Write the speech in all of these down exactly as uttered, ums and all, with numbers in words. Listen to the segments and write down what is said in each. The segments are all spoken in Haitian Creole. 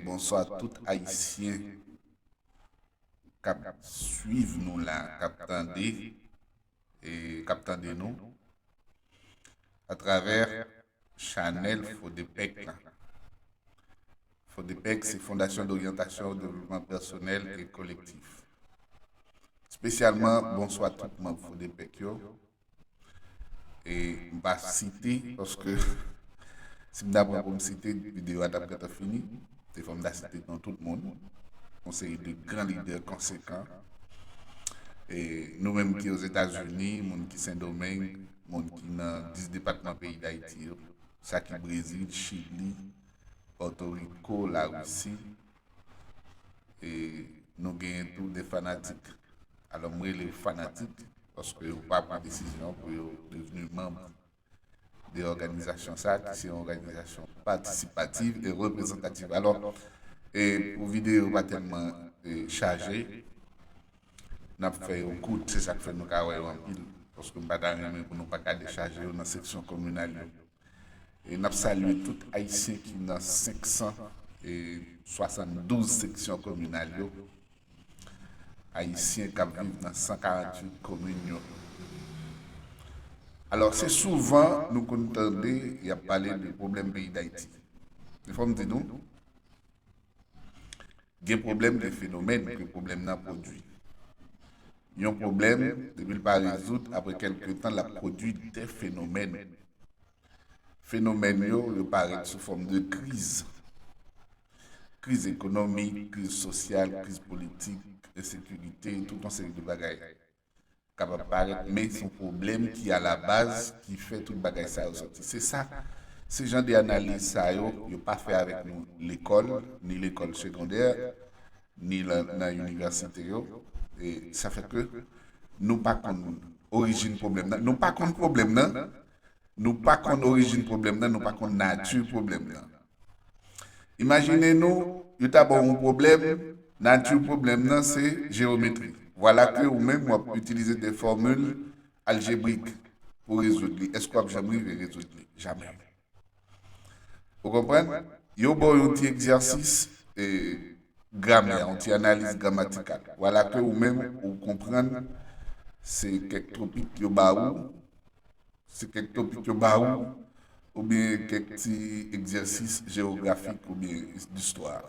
bonswa tout Ayisyen k ap swiv nou la, k ap tande, e k ap tande nou atravè chanèl Fodepec la. Fodepec, se Fondation d'Orientation au Développement Personnel et Collectif. Espesyalman, bonswa tout manm Fodepec yo. E m pa site, paske si m ta pran pou m site, videyo a t ap gentan fini. Se fò m ta site non tout moun. Yon seri de gran lidè konsekan. E nou menm ki Ozetazini, moun ki Sendomeng, moun ki nan dis depatman peyi Dayiti yo, sa ki Brezil, Chili, Pòtoriko, Larisi, e nou genyen tou de fanatik. Alò, m rele yo fanatik, paske yo pa pran desizyon pou yo devni manm de òganizasyon sa, ki se yon òganizasyon patisipativ e reprezantativ. Alò, e pou videyo pa tèlman, e, chaje, n ap fè yo kout, se sa k fè nou ka wè yo anpil, paske m pa ta renmen pou nou pa ka dechaje yo nan seksyon kominal yo. E n ap salye tout Ayisyen ki nan senk san e swasanndouz seksyon kominal yo, Ayisyen k ap viv nan san karanntuit komin yo. Alò, se souvan nou konn tande y ap pale de pwoblèm peyi Dayiti. Men fò m di nou, gen pwoblèm de fenomèn ke pwoblèm nan pwodui. Yon pwoblèm, depi l pa rezoud, apre kèlke tan, l ap pwodui de fenomèn. Fenomèn yo, yo parèt sou fòm de kriz. Kriz ekonomik, kriz sosyal, kriz politik, ensekirite, tout yon seri de bagay kapab parèt, men se yon pwoblèm ki alabaz, ki fè tout bagay sa yo sòti. Se sa, se jan de analiz sa yo, yo pa fè avèk nou lekòl, ni lekòl segondè, ni lan, nan inivèsite yo. E sa fè ke nou pa konn orijin pwoblèm nan. Nou pa konn pwoblèm nan. Nou pa konn orijin pwoblèm nan, nou pa konn nati pwoblèm nan. Imajine nou, yo ta ba w yon pwoblèm, nati pwoblèm nan se jewometri. Vwala ke ou menm w ap itilize de fòmil aljebrik pou rezoud li. Èske w ap janm rive rezoud li? Jamè. Ou konprann? Yo ba w yon ti egzèsis, e, gramè, yon ti analiz gramatikal. Vwala ke ou menm, ou konprann, se kèk topik yo ba ou, se kèk topik yo ba ou, oubyen kèk ti egzèsis jewografik oubyen distwa.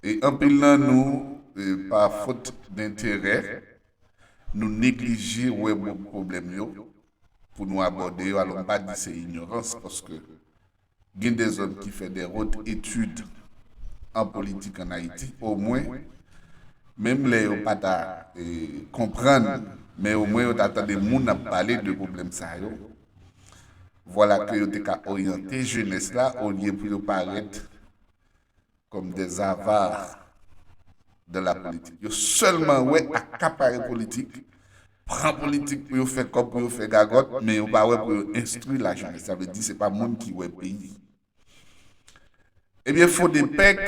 E anpil nan nou, e, pa fot denterè, nou neglije wè bout pwoblèm yo pou nou abòde yo. Alò, m pa di se inyorans, paske gen dèzòm ki fè de hautes études en politique en Haïti, omwen, menm lè yo pa ta, e, konprann, men omwen yo ta tande moun ap pale de pwoblèm sa yo. Vwala ke yo te ka oryante jenès la, olye pou yo parèt comme des avares dans la politique. Yo sèlman wè akapare politik, pran politik pou yo fè kòb, pou yo fè gagòt, men yo pa wè pou yo enstwi lajenès. Sa vle di, se pa moun ki wè peyi. Ebyen, Fodepec,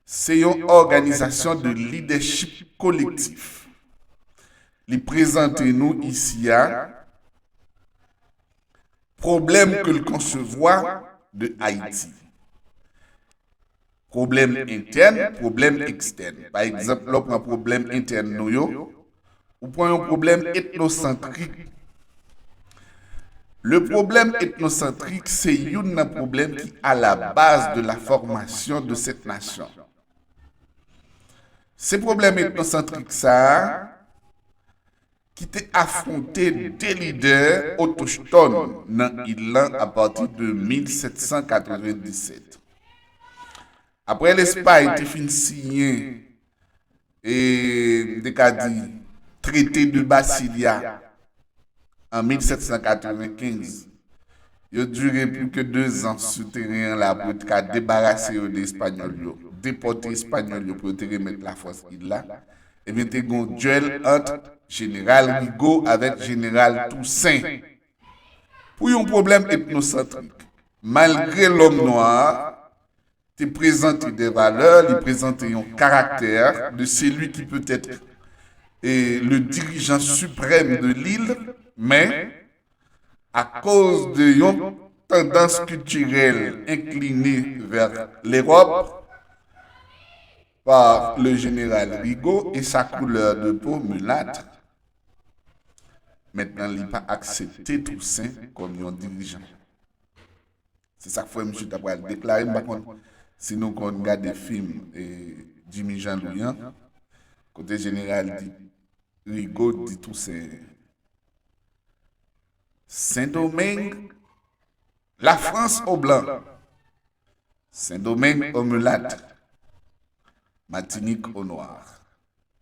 se yon òganizasyon de lidèchip kolektif. Li prezante nou isi a pwoblèm ke l konsevwa de Ayiti. Pwoblèm entèn, pwoblèm ekstèn. Pa egzanp, lè w pran pwoblèm entèn nou yo, ou pran yon pwoblèm etnosantrik. Le pwoblèm etnosantrik se youn nan pwoblèm ki alabaz de la formation de cette nation. Se pwoblèm etnosantrik sa a ki te afwonte de lidè otochtòn nan il lan apati de mil sèt san katrevenndisèt. Apre Lespay te fin siyen, e, m te ka di, Traité de Basilia an mil sèt san katrevenkenz, yo dire plis ke dezan sou teren an la pou yo te ka debarase yo de Espanyòl yo, depòte Espanyòl yo pou yo te remèt Lafrans il la. Ebyen, te gen yon dyèl ant Jeneral Rigaud avèk Jeneral Toussaint pou yon pwoblèm etnosantrik. Malgre lòm nwa a te prezante de valè, li prezante yon karaktè de celui qui peut être, e, le dirigeant suprême de l'île, men akoz de yon tendance culturelle inclinée vers l'Europe par le général Rigaud et sa couleur de peau mulâtre, mentnan li pa aksepte Tousen kòm yon dirijan. Se sa k fè misye ta pral deklare, m pa konn si nou konn gade fim e, Jimmy Jean Louis an, kote jeneral di, Rigaud di Tousen, Sendomeng, la France aux blancs, Sendomeng aux mulâtres, Matinik aux noirs.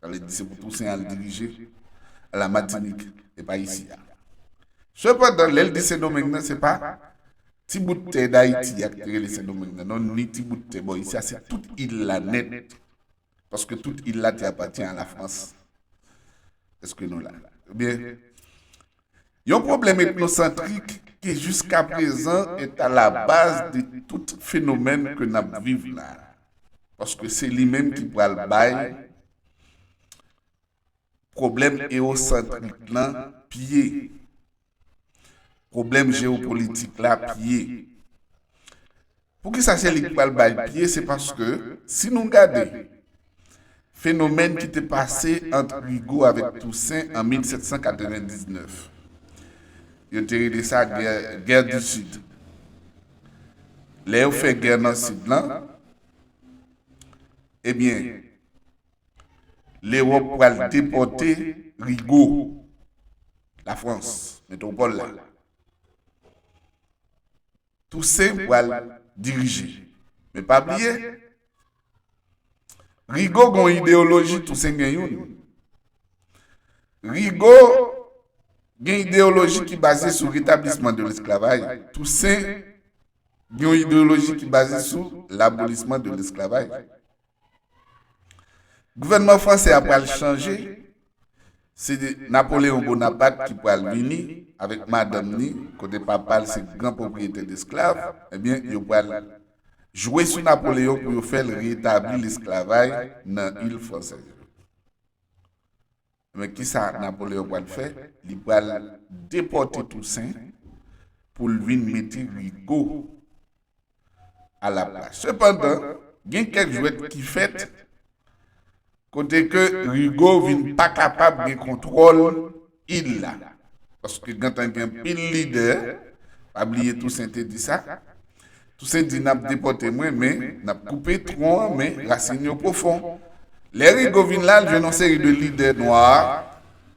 Sa vle di se pou Tousen al dirije la Matinik, e pa isi a. Sepandan, lè l di Sendomeng nan, se pa ti bout tè Dayiti a ki te rele Sendomeng nan, non, ni ti bout tè bò isi a, se tout il la nèt. Paske tout il la te apatyen a la Frans. Èske nou la? Ebyen, yon pwoblèm etnosantrik ki jiska prezan est à la base de tout fenomèn ke n ap viv la. Paske se li menm ki pral bay pwoblèm ewosantrik lan pye. Pwoblèm jewopolitik la pye. Poukisa se li k pral bay pye? Se paske, si nou gade fenomèn ki te pase ant Rigaud avèk Tousen an mil sèt san katrevendiznèf, yo te rele sa guerre, guerre du Sud. Lè yo fè gè nan Sid lan, ebyen, Lewòp pral depòte Rigaud, Lafrans, metwopòl la. Tousen pral dirije. Men pa bliye, Rigaud gen yon ideyoloji, Tousen gen youn. Rigaud gen ideyoloji ki baze sou rétablissement de l'esclavage. Tousen gen yon ideyoloji ki baze sou l'abolissement de l'esclavage. Gouvènman fransè a pral chanje. Se Napoleon Bonaparte ki pral vini avèk madanm ni, kote papa l se gran pwopriyetè desklav. Ebyen, yo pral jwe sou Napoleon pou yo fè l retabli lesklavaj nan il fransèz yo. Men kisa Napoleon pral fè? Li pral depòte Tousen pou l vin mete Rigaud a la plas. Sepandan, gen kèk jwèt ki fèt kote ke Rigaud vin pa kapab gen kontwòl il la. Paske gentan gen anpil lidè, pa bliye Tousen te di sa. Tousen di, n ap depòte mwen, men n ap koupe twon an, men rasin yo pwofon. Lè Rigaud vin la, l jwenn yon seri de lidè nwa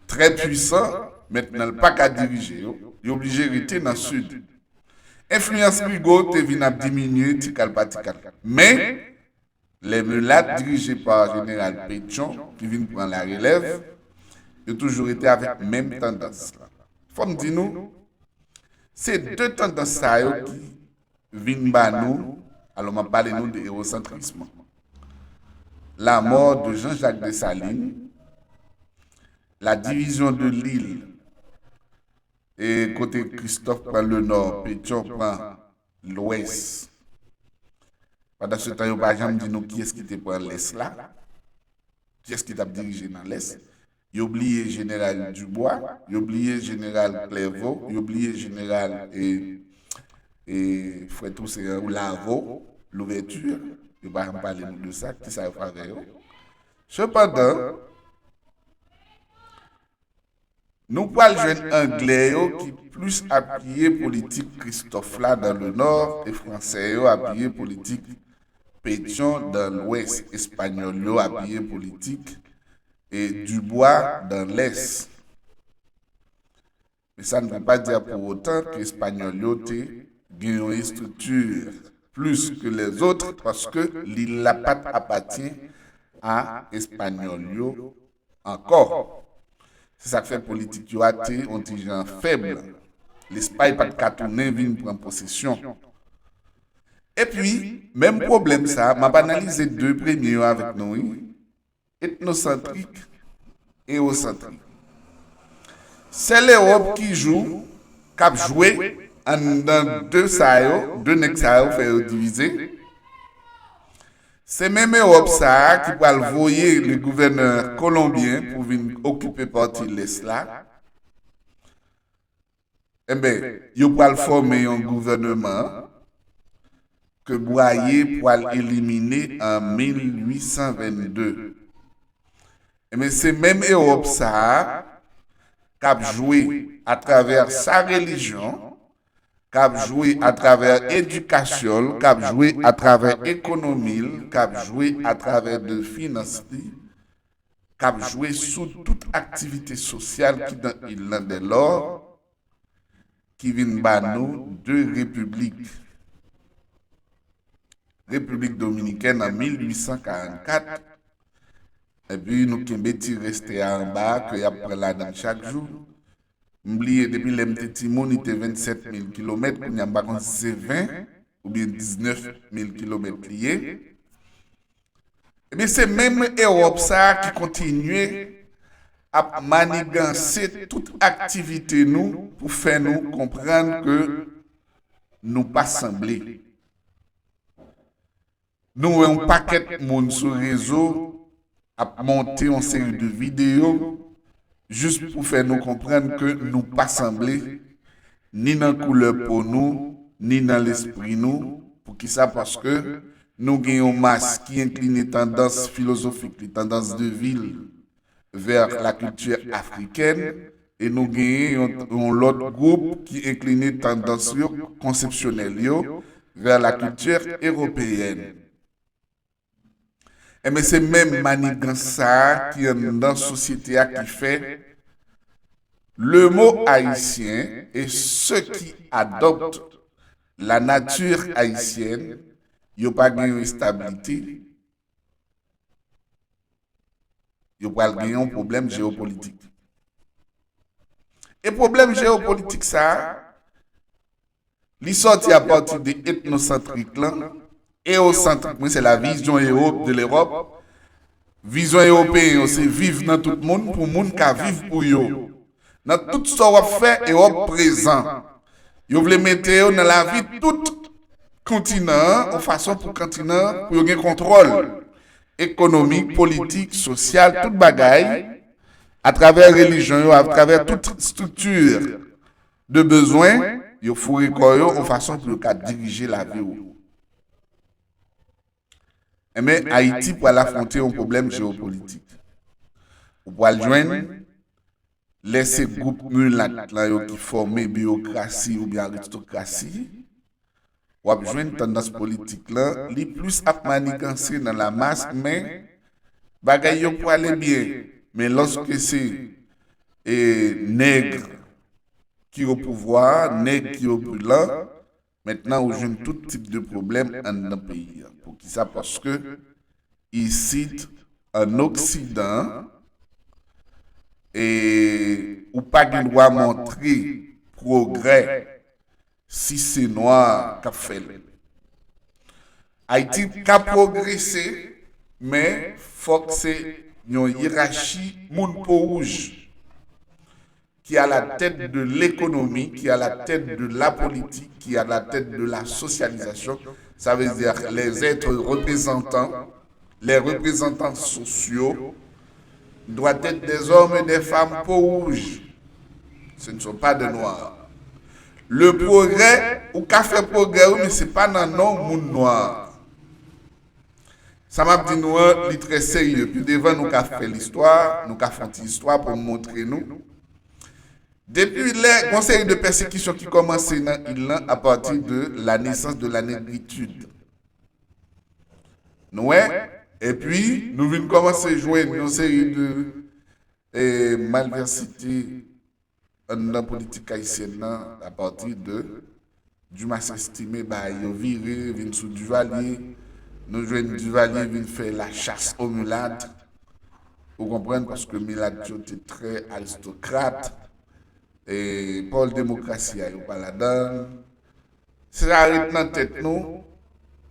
trè pwisan, mentnan l pa ka dirije yo, yo oblije rete nan Sid. Enfliyans Rigaud te vin ap diminye tikal pa tikal. Men, les Mulates, dirije pa jeneral Pétion, ki vin pran larelèv, yo toujou rete avèk menm tandans la. Fò m di nou, se de tandans sa yo ki vin ba nou, alò m ap pale nou de ewosantrism. La mort de Jean-Jacques Dessalines, la division de l'île, e kote Christophe pran le nord, Pétion pran lwès. Pandan se tan, yo pa janm di nou kiyès ki te pran lès la, kiyès ki t ap dirije nan lès. Yo bliye jeneral Dubois, yo bliye jeneral Clerveau, yo bliye jeneral e, e frè Tousen an, Laveaux, Louverture. Yo pa janm pale nou de sa, kisa yo fè avè yo. Sepandan, nou pral jwenn Anglè yo ki plis apiye politik Christophe la dans le nord e Fransè yo apiye politik Pétion dans l'ouest. Espanyòl yo apiye politik e Dubois dans l'est. Men sa ne veut pas dire pour autant ke Espanyòl yo te gen yon estrikti plus que les autres, paske lil la pa t apatyen a Espanyòl yo ankò. Se sa k fè politik yo a te yon ti jan fèb. Lespay pa t ka tounen vin pran posesyon. Epi, menm pwoblèm sa, m ap analize de premye yo avèk nou, wi. Etnosantrik, ewosantrik. Sèl Ewòp ki jou, k ap jwe anndan de sa yo, de nèg sa yo, fè yo divize. Se menm Ewòp sa a ki pral voye le gouvènè kolonbyen pou vin okipe pati lès la. Enben, yo pral fòme yon gouvèneman ke Bwaye pral elimine an mil uit san vennde. Enben, se menm Ewòp sa a k ap jwe atravè sa relijyon, k ap jwe atravè edikasyon l, k ap jwe atravè ekonomi l, k ap jwe atravè de finans li, k ap jwe sou tout aktivite sosyal ki nan il lan dèlò, ki vin ba nou de repiblik. Repiblik Dominikèn an mil uit san karannkat, epi nou kenbe ti reste a anba a ke y ap pran ladan l chak jou. M bliye depi lè m te timoun, li te vennsèt mil kilomèt, kounye a m pa konn si se ven oubyen diznèf mil kilomèt li ye. Ebyen, se menm Ewòp sa a ki kontinye ap maniganse tout aktivite nou pou fè nou konprann ke nou pa sanble. Nou wè yon pakèt moun sou rezo ap monte yon seri de videyo jis pou fè nou konprann ke nou pa sanble, ni nan koulè po nou, ni nan lespri nou. Poukisa? Paske nou gen yon mas ki enkline tandans filozofik li, tandans de vi l, vers la culture africaine, e nou genyen yon, yon lòt gwoup ki enkline tandans yo, konsepsyonèl yo, vers la culture européenne. Enben, se menm manigans sa a ki anndan sosyete a ki fè le mot haïtien et ceux qui adoptent la nature haïtienne, yo pa gen yon estabilite, yo pral gen yon pwoblèm jewopolitik. E pwoblèm jewopolitik sa a, li sòti apati de etnosantrik lan, ewosantrik, mwen, se la vision Europe de l'Europe. Vizyon ewopeyen yo se viv nan tout moun, pou moun ka viv pou yo. Nan tout sa w ap fè, Ewòp prezan. Yo vle mete yo nan lavi tout kontinan an, yon fason pou kontinan an, pou yo gen kontwòl ekonomik, politik, sosyal, tout bagay, atravè relijyon yo, atravè tout estrikti de bezwen, yo foure kò yo yon fason pou yo ka dirije lavi w. Enben, Ayiti pral afwonte yon pwoblèm jewopolitik. Ou pral jwenn, lè se gwoup milat lan yo ki fòme biwokrasi oubyen aristokrasi, w ap jwenn tandans politik lan, li plis ap maniganse nan lamas, men bagay yo prale byen. Men lòske se, e, nèg ki o pouvwa, nèg ki opilan, mentnan ou jwenn tout tip de pwoblèm anndan peyi a. Poukisa? Paske isit, an Oksidan, e ou pa gen dwa montre pwogrè si se nwa k ap fè l. Ayiti ka pwogrese, men fòk se yon yerachi moun po wouj ki à la tête de l'économie, qui à la tête de la politique, qui à la tête de la socialisation, ça veut dire les êtres représentants, les représentants sociaux, doivent être des hommes et des femmes peau rouge. Ce ne sont pas des noirs. Le progrès, ou ka fè pwogrè, wi, men se pa nan non moun nwa. Sa m ap di nou an, li trè serye. Pi devan, nou ka fè listwa, nou ka fè yon ti istwa pou m montre nou. Depi lè, gon seri de pèsekisyon ki kòmanse nan il lan apati de la naissance de la négritude. Nou wè, epi nou vin kòmanse jwenn yon seri de, e, malvèsite anndan politik ayisyèn nan apati de Dumas Estimé, bagay yo vire, vin sou Duvalier. Nou jwenn Duvalier vin fè la chasse aux mulates. Ou konprann, paske milat yo te trè aristokrat. E pòl demokrasi a, yo pa ladan l. Sa ret nan tèt nou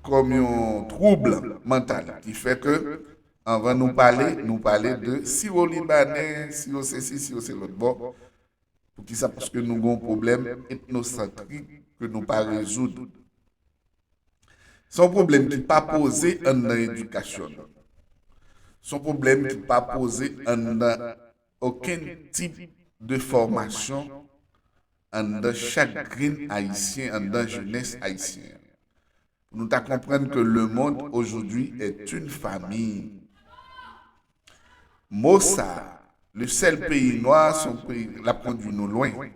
kòm yon twoub mantal ki fè ke, anvan nou pale, nou pale de si yo libanè, si yo sesi, si yo se lòt bò. Poukisa? Paske nou gen yon pwoblèm etnosantrik ke nou pa rezoud. Se yon pwoblèm ki pa poze anndan edikasyon nou. Se yon pwoblèm ki pa poze anndan okenn tip de fòmasyon anndan chak grenn Ayisyen, anndan jenès ayisyen an. Pou nou ta konprann ke le monde aujourd'hui est une famille. Mo sa, le sèl peyi nwa, se yon peyi l ap kondui nou lwen.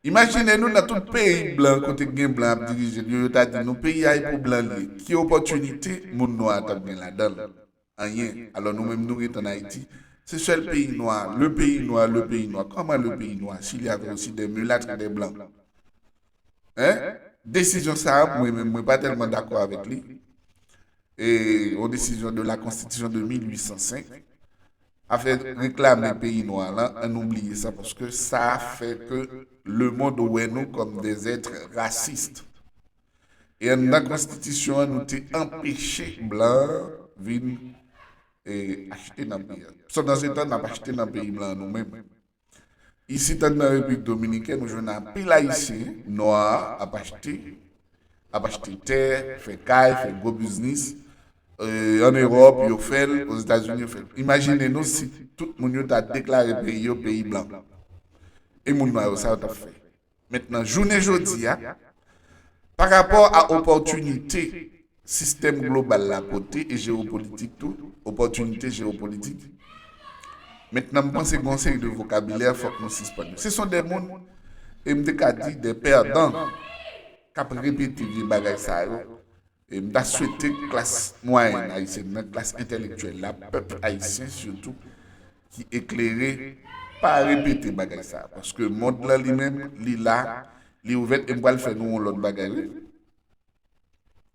Imajine nou nan tout peyi blan, kote gen blan ap dirije l yo, yo ta di nou peyi a e pou blan l ye. Ki opòtinite moun nwa a t ap gen ladan l? Anyen. Alò nou menm nou ret ann Ayiti. Se sèl peyi nwa, le peyi nwa, le peyi nwa. Kòman le peyi nwa? Si il y avait aussi des mulâtres et des blancs. Hein? Desizyon sa a, mwen menm, mwen pa tèlman dakò avèk li. E yon desizyon de la Constitution de mil ui san senk. Afè reklame peyi nwa lan, ann oubliye sa, paske sa fè ke le monde wè nou kòm des êtres racistes. E anndan konstitisyon an, nou te anpeche blan vin e, achte nan peyi a. Sòt nan se tan, n ap achte nan peyi blan nou menm. Isit anndan Repiblik Dominikèn, ou jwenn anpil Ayisyen nwa a ap achte, ap achte tè, fè kay, fè gwo biznis. E, ann Ewòp, yo fè l, Ozetazini, yo fè l. Imajine nou si tout moun yo ta deklare peyi yo peyi blan. E moun nwa yo, sa yo t ap fè? Mentnan, jounen jodi a, pa rapò a opòtinite sistèm global la pote e jewopolitik tou, opòtinite jewopolitik, mentnan, m panse gen yon seri de vokabilè fòk nou sispann yo. Se son de moun, e m te ka di de pèdan, k ap repete vye bagay sa yo. E m ta swete klas mwayèn ayisyèn nan, klas entèlektyèl la, pèp ayisyen sitou, ki eklere, pa repete bagay sa a. Paske mond lan li menm, li la, li ouvè, e m pral fè nou yon lòt bagay, wi.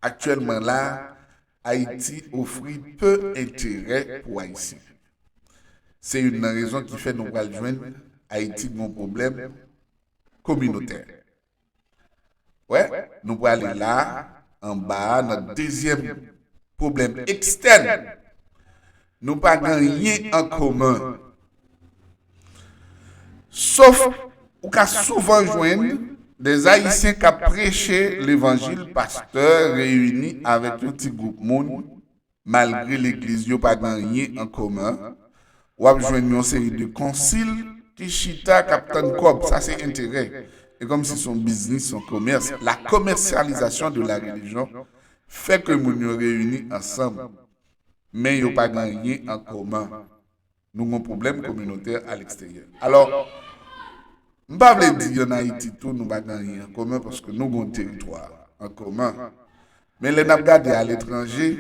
Aktyèlman la, Ayiti ofri pe enterè pou Ayisyen. Se youn nan rezon ki fè nou pral jwenn Ayiti gen yon pwoblèm kominotè. Wè, nou prale la, anba a, nan dezyèm pwoblèm ekstèn. Nou pa gen anyen an komen. Sof, ou ka souvan jwenn des Ayisyen k ap preche levanjil, pastè reyini avèk yon ti gwoup moun, malgre legliz yo pa gen anyen an komen, w ap jwenn yon seri de konsil ki chita k ap tann kòb. Sa se enterè. E kòmsi se yon biznis, se yon komès. La commercialisation de la religion fè ke moun yo reyini ansanm, men yo pa gen anyen an komen. Nou gen yon pwoblèm kominotè a leksteryè. Alò, m pa vle di ann Ayiti tou nou pa gen anyen an komen, paske nou gen yon teritwa an komen. Men lè n ap gade aletranje,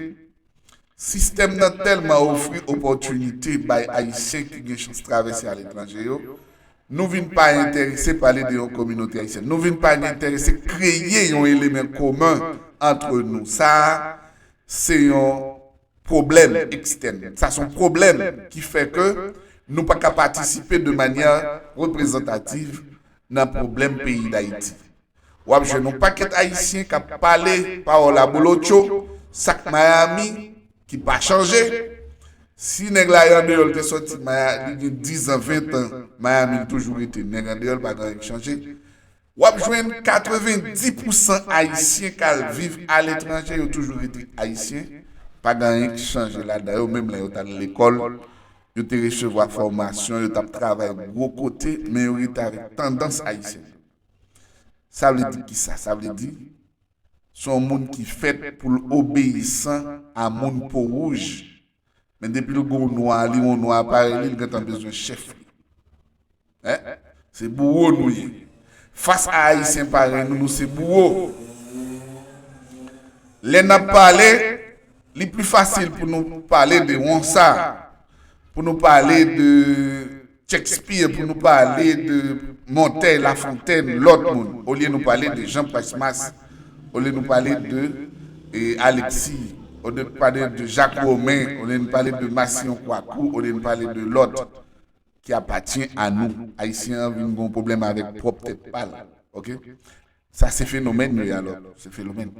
sistèm nan tèlman ofri opòtinite bay Ayisyen ki gen chans travèse aletranje yo, nou vin pa enterese pale de yon kominote ayisyèn. Nou vin pa enterese kreye yon eleman komen antre nou. Sa a, se yon pwoblèm ekstèn. Sa se yon pwoblèm ki fè ke nou pa ka patisipe de manyè reprezantativ nan pwoblèm peyi Dayiti. W ap jwenn yon pakèt Ayisyen k ap pale pawòl abolotcho, sa k Miami, ki pa chanje. Si nèg la andeyò, l te sòti Maya-, li gen diz an, ven an, Miami, l toujou rete nèg andeyò, l pa gen anyen k chanje. W ap jwenn katrevenndis pousan Ayisyen k al viv aletranje, yo toujou rete Ayisyen. Pa gen anyen k chanje ladan yo, menm lè yo t al lekòl, yo te resevwa fòmasyon, yo t ap travay gwo kote, men yo rete avèk tandans ayisyèn. Sa vle di kisa? Sa vle di, se yon moun ki fèt pou l obeyisan a moun po wouj. Men depi l gen yon nwa, li yon nwa parèy li, li gentan bezwen chèf li. Hein? Se bouwo nou ye. Fas a Ayisyen parèy nou, nou se bouwo. Lè n ap pale, li pli fasil pou nou pale de Ronsard, pou nou pale de Shakespeare, pou nou pale de Montaigne, La Fontaine, lòt moun, olye nou pale de Jean Price Mars, olye nou pale de, eh, Alexis, olye nou pale de Jacques Romain, olye nou pale de Massillon Coicou, olye nou pale de lòt ki apatyen a nou. Ayisyen an vin gen yon pwoblèm avèk pwòp tèt pa l. Oke? Sa se fenomèn yo ye alò. Se fenomèn.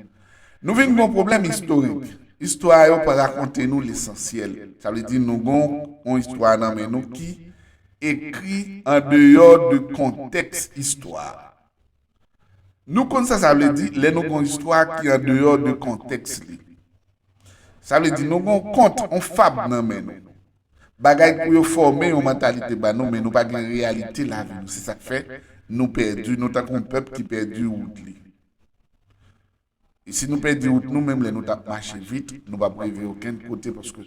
Nou vin gen yon pwoblèm istorik. Istwa yo pa rakonte nou lesansyèl. Sa vle di nou gen yon istwa nan men nou ki ekri andeyò de kontèks istwa. Nou konn sa sa vle di lè nou gen yon istwa ki andeyò de kontèks li. Sa vle di nou gen yon kont, yon fab nan men nou. Bagay pou yo fòme yon mantalite ba nou, men nou pa gen reyalite lavi nou. Se sa k fè nou pèdi, nou tankou yon pèp ki pèdi wout li. E si nou pèdi wout nou, menm lè nou t ap mache vit, nou p ap rive okenn kote paske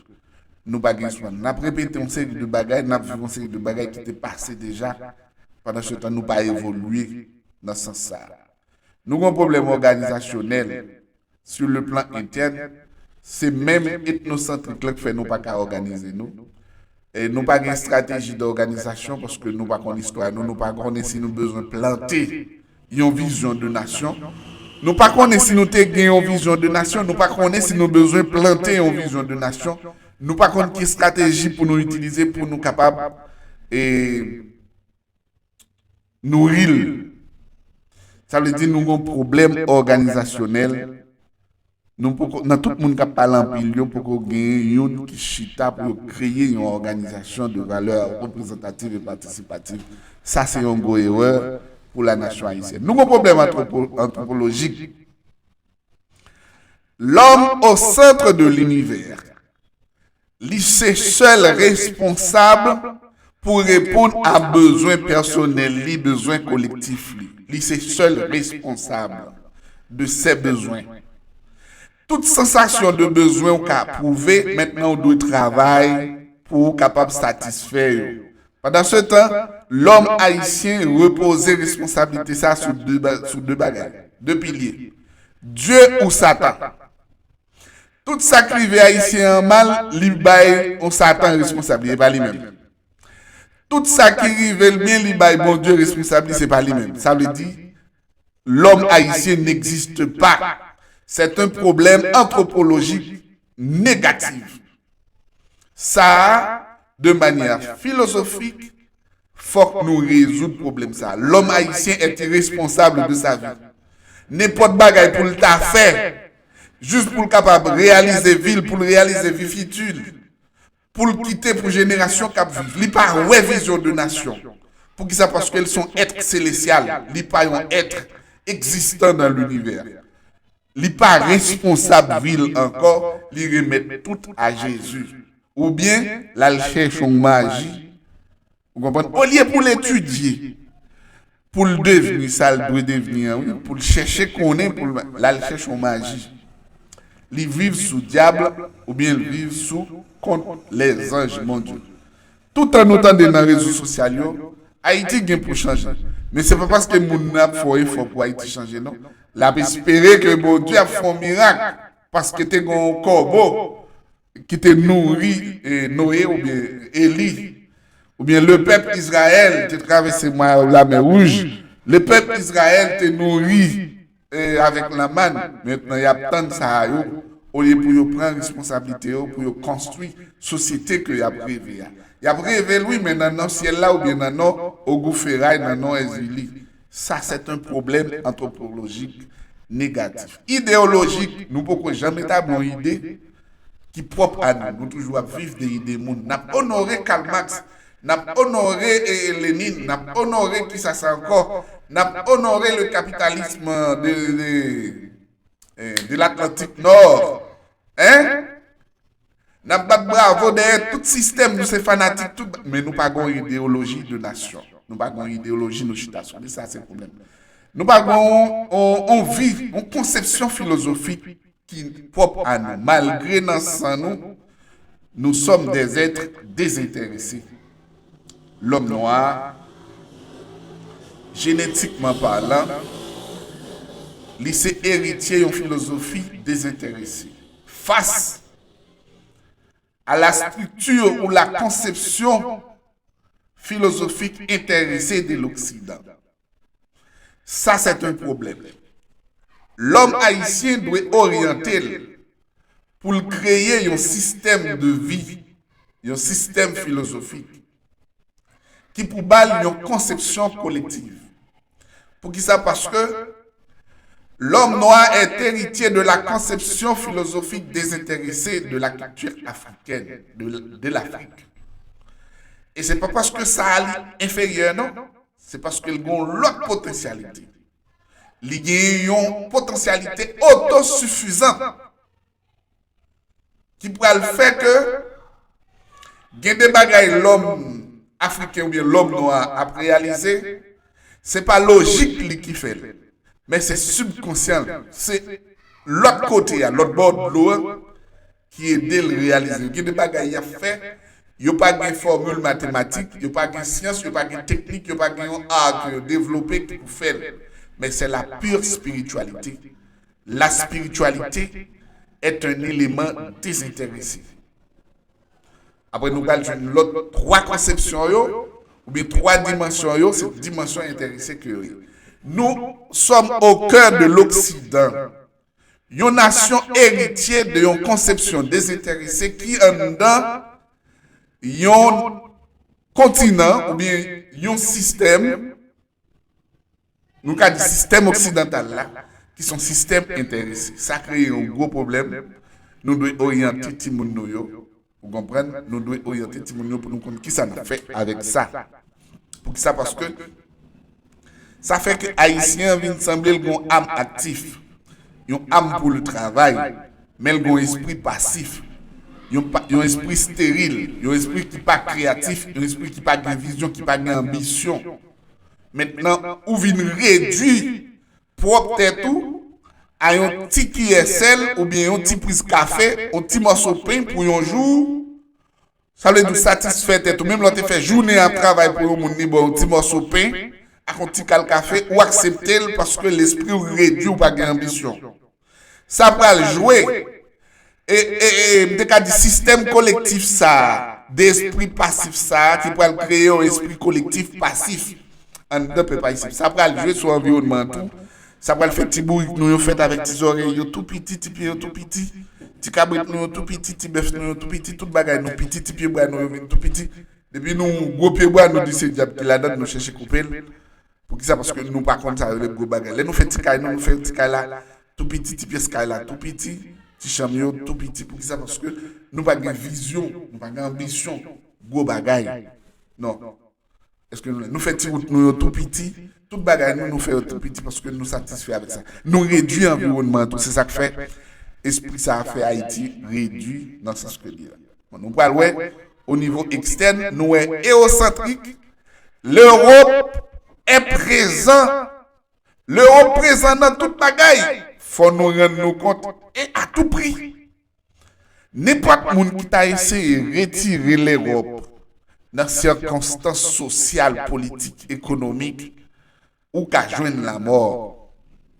nou pa gen espwa. N ap repete yon seri de bagay, n ap viv yon seri de bagay ki te pase deja, pandan se tan nou pa evolye nan sans sa a. Nou gen yon pwoblèm òganizasyonèl sur le plan interne, se menm etnosantrik lan k fè nou pa ka òganize nou. E nou pa gen estrateji dòganizasyon paske nou pa konn istwa nou, nou pa konnen si nou bezwen plante yon vizyon de nasyon. Nou pa konnen si nou te gen yon vizyon de nasyon, nou pa konnen si nou bezwen plante yon vizyon de nasyon. Nou pa konn ki estrateji pou nou itilize pou nou kapab e, nouri l. Sa vle di nou gen yon pwoblèm òganizasyonèl. Nou poko, nan tout moun k ap pale anpil yo, poko gen youn ki chita pou yo kreye yon òganizasyon de valè reprezantativ e patisipativ. Sa se yon gwo erè pou la nasyon ayisyèn. Nou gen yon pwoblèm antwopo-, antwopolojik. L'homme au centre de l'univers. Li se sèl responsab pou reponn a bezwen pèsonèl li, bezwen kolektif li. Li se sèl responsab de ses besoins. Tout sansasyon de bezwen ou ka pwouve, mentnan ou dwe travay pou ou kapab satisfè yo. Pandan se tan, lòm ayisyen repoze responsablite sa sou de, ba- sou de bagay, de pilye. Dye ou Satan. Tout sa k rive ayisyen an mal, li bay yon Satan responsab li, e pa li menm. Tout sa ki rive l byen, li bay Bondye responsab li, se pa li menm. Sa vle di, l'homme haïtien n'existe pas. C'est un problème anthropologique négatif. Sa a, de manière philosophique, fòk nou rezoud pwoblèm sa a. L'homme haïtien est irresponsable de sa vie. Nenpòt bagay pou l ta fè, jis pou l kapab reyalize vi l, pou l reyalize vi fiti l, pou l kite pou jenerasyon k ap viv. Li pa wè vizyon de nasyon. Poukisa? Paske l se yon èt selesyal. Li pa yon èt egzistan nan linivè. Li pa responsab vi l ankò, li remèt tout a Jezi. Oubyen, l al chèche yon maji. Ou konprann? Olye pou l etidye, pou l devni sa l dwe devni an, wi, pou l chèche konnen, pou l, l al chèche yon maji. Li viv sou dyab, oubyen l viv sou kont lèzanj Bondye. Toutan nou tande nan rezo sosyal yo, Ayiti gen pou chanje. Men se pa paske moun nan ap fè yon efò pou Ayiti chanje, non. L ap espere ke Bondye ap fè yon mirak, paske te gen yon kòbo ki te nouri, e, Noye oubyen Eli, oubyen le pèp Izrayèl te travèse mwa, lamè wouj. Le pèp Izrayèl te nouri, e, avèk lanmann. Mentnan, y ap tann sa a yo, olye pou yo pran responsablite yo, pou yo konstwi sosyete ke y ap reve a. Y ap reve l, wi, men nan non syèl la oubyen nan non ogou feray, nan non Èzili. Sa, se yon pwoblèm antwopolojik negatif. Ideyolojik, nou poko janm etabli yon ide ki pwòp a nou. Nou toujou ap viv de ide moun. N ap onore Karl Marx, n ap onore, e, Lénine, n ap onore, kisa sa ankò, n ap onore le capitalisme de, de, e, de l'Atlantique Nord. Hein? N ap bat bravo dèyè tout sistèm, nou se fanatik tout, men nou pa gen yon ideyoloji de nasyon. Nou pa gen yon ideyoloji, nou chita sou li, sa se pwoblèm. Nou pa gen yon, yon, yon vi, yon konsepsyon filozofik ki pwòp a nou. Malgre nan san nou, nous sommes des êtres désintéressés. Lòm nwa, jenetikman palan, li se eritye yon filozofi dezenterese. Fas a la structure ou la conception philosophique intéressée de l'Occident. Sa, se yon pwoblèm. Lòm ayisyen dwe oryante l pou l kreye yon sistèm de vi, yon sistèm filozofik ki pou ba l yon konsepsyon kolektiv. Poukisa? Paske l'homme noir est héritier de la conception philosophique désintéressée de la culture africaine, de, de l'Afrique. E se pa paske sa a li enferyè, non. Se paske l gen yon lòt potansyalite. Li gen yon potansyalite otosifizan ki pral fè ke gen de bagay lòm afriken oubyen lòm nwa ap reyalize Se pa lojik li ki fè l, men se sibkonsyan l. Se lòt kote a, lòt bò dlo a, ki ede l reyalize. Gen de bagay y ap fè, yo pa gen fòmil matematik, yo pa gen syans, yo pa gen teknik, yo pa gen yon art yo devlope ki pou fè l. Men se la pure spiritualité. La spiritualité est un élément désintéressé. Apre nou pral jwenn lòt twa konsepsyon yo, oubyen twa dimansyon yo, se dimansyon enterese ke yo ye. Nous sommes au cœur de l'Occident. Yon nasyon eritye de yon konsepsyon dezenterese ki anndan yon kontinan oubyen yon sistèm, nou ka di sistèm oksidantal la, ki se yon sistèm enterese. Sa kreye yon gwo pwoblèm. Nou dwe oryante timoun nou yo, ou konprann? Nou dwe oryante timoun yo pou nou konn kisa n ap fè avèk sa. Poukisa? Paske sa fè ke Ayisyen an vin sanble l gon am aktif, yon am pou l travay, men l gon espri pasif, yon, pa- yon espri steril, yon espri ki pa kreyatif, yon espri ki pa gen vizyon, ki pa gen anbisyon. Mentnan, ou vin redui pwòp tèt ou a yon ti kiyè sèl oubyen yon ti priz kafe, yon ti mòso pen pou yon jou. Sa vle di w satisfè tèt ou. Menm lè w te fè jounen ap travay pou yon moun, li ba w yon ti mòso pen ak yon ti kal kafe, ou aksepte l paske lespri w redui, ou pa gen anbisyon. Sa pral jwe, e, e, e, m te ka di sistèm kolektif sa a, de espri pasif sa a, ki pral kreye yon espri kolektif pasif anndan pèp ayisyen. Sa pral jwe sou anviwònman an tou. Sa pral fè ti bourik nou yo fèt avèk ti zòrèy yo tou piti, ti pye yo tou piti, ti kabrit nou yo tou piti, ti bèf nou yo tou piti, tout bagay nou piti, ti pye bwa nou yo vin tou piti. Depi nou gwo pye bwa, nou di se dyab ki ladan l, nou chèche koupe l. Poukisa? Paske nou pa konn sa yo rele gwo bagay. Lè nou fè ti kay nou, nou fè ti kay la tou piti, ti pyès kay la tou piti, ti chanm yo tou piti. Poukisa? Paske nou pa gen vizyon, nou pa gen anbisyon gwo bagay. Non. Èske nou, nou fè ti wout nou yo tou piti, tout bagay nou, nou fè yo tou piti paske nou satisfè avèk sa. Nou redui anviwònman an tou, se sa k fè espri sa a fè Ayiti redui nan sans ke l ye la. Bon, nou pral wè, o nivo ekstèn, nou wè ewosantrik, L'Europe est présent. Lewòp prezan nan tout bagay. Fò nou rann nou kont, e a tou pri. Nenpòt moun ki ta eseye retire Lewòp nan sikonstans sosyal, politik, ekonomik, ou ka jwenn lanmò.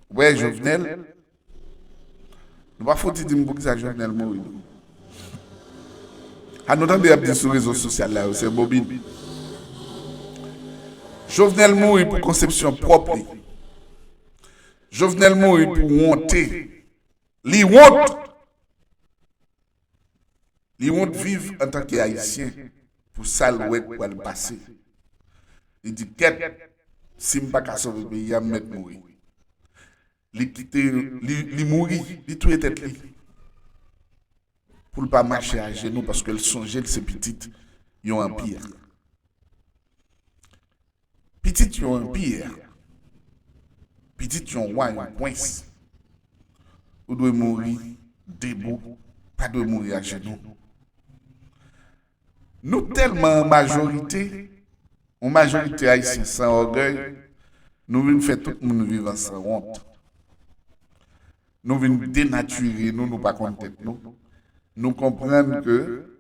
Ou wè Jovenel, nou pa fouti di m poukisa Jovenel mouri non. A nou tande y ap di sou rezo sosyal la yo, se bobin. Jovenel mouri pou konsepsyon pwòp li. Jovenel mouri pou wonte. Li wont. Li wont viv antanke Ayisyen pou sa l wè k pral pase. Li di kèt, si m pa ka sove peyi a, m mèt mouri. Li kite, li, li mouri, li touye tèt li. Pou l pa mache ajenou paske l sonje l se pitit yon anpi. Pitit yon anpi, pitit yon wa, yon prens, ou dwe mouri debou, pa dwe mouri ajenou. Nou tèlman an majorite, yon majorite ayisyen san ògèy, nou vin fè tout moun viv an sanwont. Nou vin denatire nou, nou pa konn tèt nou. Nou konprann ke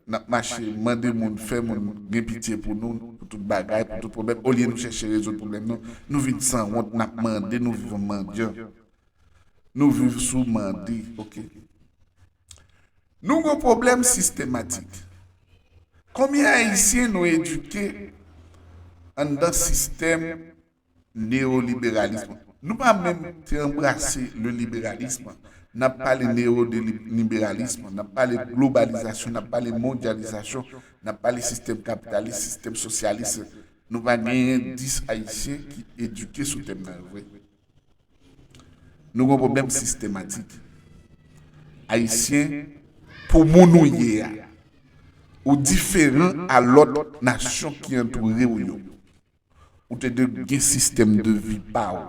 n ap mache mande moun, fè moun gen pitye pou nou, pou tout bagay, pou tout pwoblèm. Olye nou chèche rezoud pwoblèm nou, nou vin sanwont, n ap mande, nou viv an mandyan. Nou viv sou mande, oke? Nou gon pwoblèm sistematik. Konbyen ayisyen nou edike anndan sistèm neyoliberalis? Nou pa menm te anbrase le libéralisme. N ap pale neyoliberalis, n ap pale globalizasyon, n ap pale mondyalizasyon, n ap pale sistèm kapitalis, sistèm sosyalis. Nou pa genyen dis ayisyen ki edike sou tèm nan vre. Nou gon pwoblèm sistematik. Ayisyen, pou moun ou ye a, ou diferan a lòt nasyon ki antoure w yo. Ou te dwe gen sistèm de vi pa w.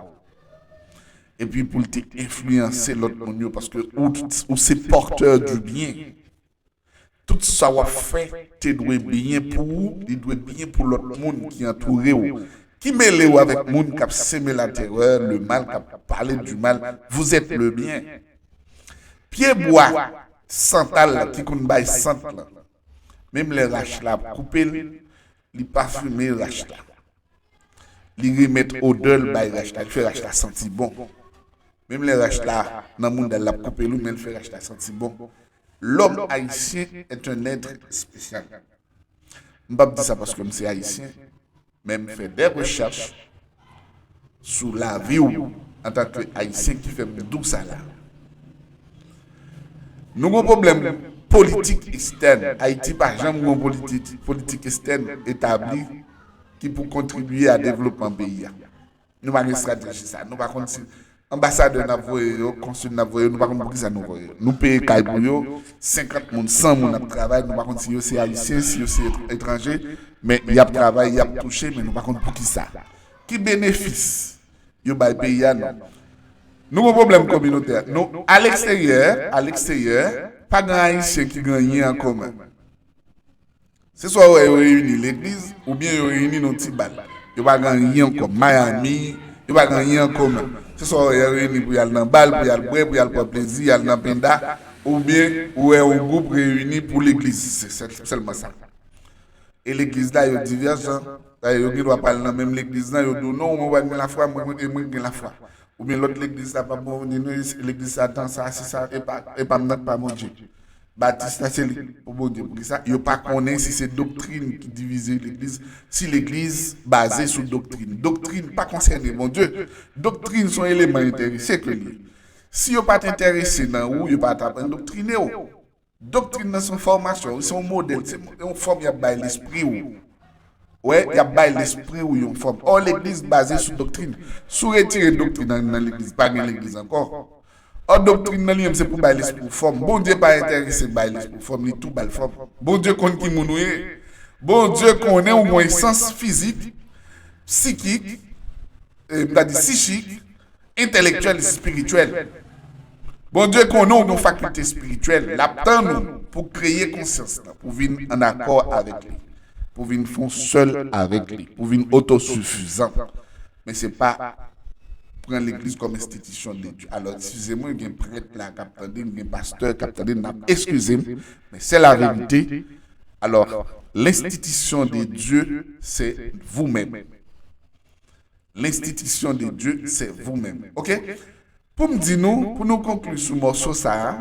Epi pou l te enfliyanse lòt moun yo, paske ou, ou se pòtè di byen. Tout sa w ap fè te dwe byen pou ou, li dwe byen pou lòt moun ki antoure w. Ki mele w avèk moun k ap seme latèrè, lemal, k ap pale di mal? Vous êtes le bien. Pye bwa santal la ki konn bay sant lan, menm lè rach la ap koupe l, li pafime rach la. Li remèt odè l bay rach la, li fè rach la santi bon. Menm lè rach la nan mouda l, l ap koupe l wi, men l fè rach la santi bon. Lòm ayisyen est un être spécial. M p ap di sa paske m se ayisyen, men m fè de rechèch sou lavi w antanke ayisyen ki fè m di w sa la. Nou gon pwoblèm politik ekstèn. Ayiti pa janm gon politik, politik ekstèn etabli ki pou kontribye a devlopman peyi a. Nou pa gen estrateji sa. Nou pa konn si anbasadè n ap voye yo, konsil n ap voye yo, nou pa konn poukisa nou voye yo. Nou peye kay pou yo, senkant moun, san moun ap travay, nou pa konn si yo se ayisyen, si yo se etranje, men y ap travay, y ap touche, men nou pa konn poukisa. Ki benefis yo bay peyi a? Non. Nou gon pwoblèm kominotè. Nou, aleksteryè, aleksteryè, pa gen ayisyen ki gen anyen an komen. Se swa w wè yo reyini legliz, oubyen yo reyini nan ti bal. Yo pa gen anyen an komen. Miami, yo pa gen anyen an komen. Se swa w wè yo reyini pou y al nan bal, pou y al bwè, pou y al pran plezi, y al nan penda, oubyen ou wè yon gwoup reyini pou legliz. Se sèl, sèlman sa. E legliz la, yo divèjan. Dayè, yo gen dwa pral nan menm legliz lan, yo di w, "Non, mwen pa gen lafwa, mwen, mwen, e mwen gen lafwa." Oubyen lòt legliz la pa Bondye, non, legliz sa tan sa, se sa, e pa, e pa m nan, pa Bondye. Batis la, se li pou Bondye. Poukisa? Yo pa konnen si se doktrin ki divize legliz, si legliz baze sou doktrin. Doktrin pa konsène Bondye. Doktrin se yon eleman enterese ke li ye. Si yo pa t enterese nan ou, yo pa t ap endoktrine w. Doktrin nan se yon fòmasyon, se yon modèl, se yon fòm y ap bay lespri w. Wè, y ap bay lespri w yon fòm. Ò, legliz baze sou doktrin. Si w retire doktrin nan, nan legliz, pa gen legliz ankò. Ò, doktrin nan li menm se pou bay lespri w fòm. Bondye pa enterese bay lespri w fòm, li tou ba l fòm. Bondye konn ki moun ou ye. Bondye konnen w gon esans fizik, psikik, e, m ta di sichik, entèlektyèl, espirityèl. Bondye konnen w gen fakilte espirityèl. L ap tann ou pou kreye konsyans lan, pou vin ann akò avèk li, pou vin fon sèl avèk li, pou vin otosifizan. Men se pa pran legliz kòm enstitisyon de Dye. Alò, eskize mwen, gen prèt la k ap tande m, gen pastè k ap tande m, n ap eskize m, men se laverite. Alò, l'institution de Dieu, c'est vous-même. L'institution de Dieu, c'est vous-même. Ok? Pou m di nou, pou nou konkli sou mòso sa a,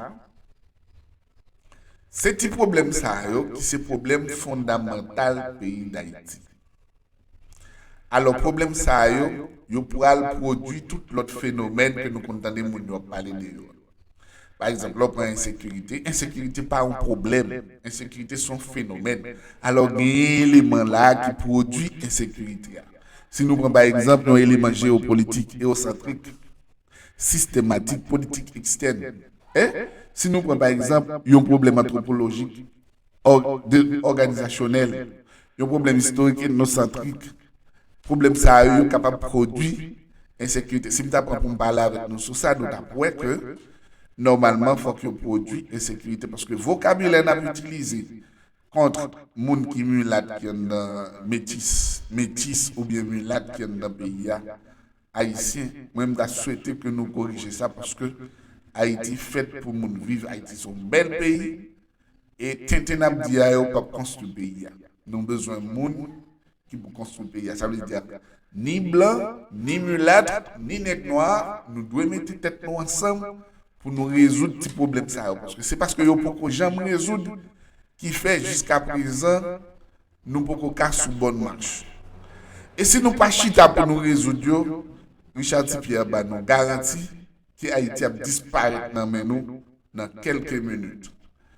se ti pwoblèm sa a yo ki se pwoblèm fondamantal peyi Dayiti. Alò, pwoblèm sa a yo, yo pral pwodui tout lòt fenomèn ke nou konn tande moun yo ap pale de yo. Pa egzanp, lè w pran ensekirite, ensekirite pa yon pwoblèm. Ensekirite se yon fenomèn. Alò, genyen eleman la a ki pwodui ensekirite a. Si nou pran, pa egzanp, yon eleman jewopolitik, ewosantrik, sistematik, politik ekstèn, en? Si nou pran, pa egzanp, yon pwoblèm antwopolojik, ò-, de, òganizasyonèl, yon pwoblèm istorik, etnosantrik, pwoblèm sa a yo, yo kapab pwodui ensekirite. Si m ta pran pou m pale avèk nou sou sa, nou t ap wè ke, nòmalman, fòk yo pwodui ensekirite, paske vokabilè n ap itilize kont moun ki milat, ki anndan metis, metis oubyen milat ki anndan peyi a, ayisyen, mwen, m ta swete ke nou korije sa, paske Ayiti fèt pou moun viv. Ayiti se yon bèl peyi, e tenten n ap di a yo p ap konstwi peyi a. Nou bezwen moun ki pou konstwi peyi a. Sa vle di, ni blan, ni milat, ni nèg nwa, nou dwe mete tèt nou ansanm pou nou rezoud ti pwoblèm sa yo. Paske se paske yo poko janm rezoud ki fè jiska prezan nou poko ka sou bòn mach. E si nou pa chita pou nou rezoud yo, Richard T. Pierre ba nou garanti ke Ayiti ap disparèt nan men nou nan kèlke minit.